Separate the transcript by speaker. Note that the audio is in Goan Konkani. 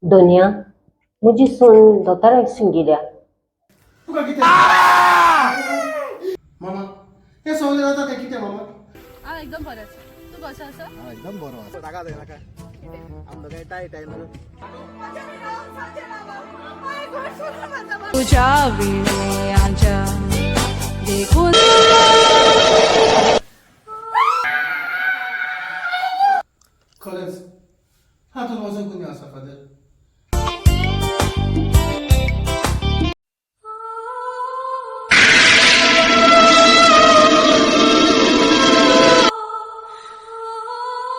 Speaker 1: धोनिया, म्हजी सून दोतोराक गेल्या.
Speaker 2: तुका कितें मामा, हें सगळें जाता तें कितें मामा?
Speaker 3: हांव एकदम बरें आसा. तूं कसो आसा?
Speaker 4: एकदम बरो आसा. नाका जाय नाका, आमकां काय टाय टाय मरे.
Speaker 3: तुज्या विणे आमच्या देखून.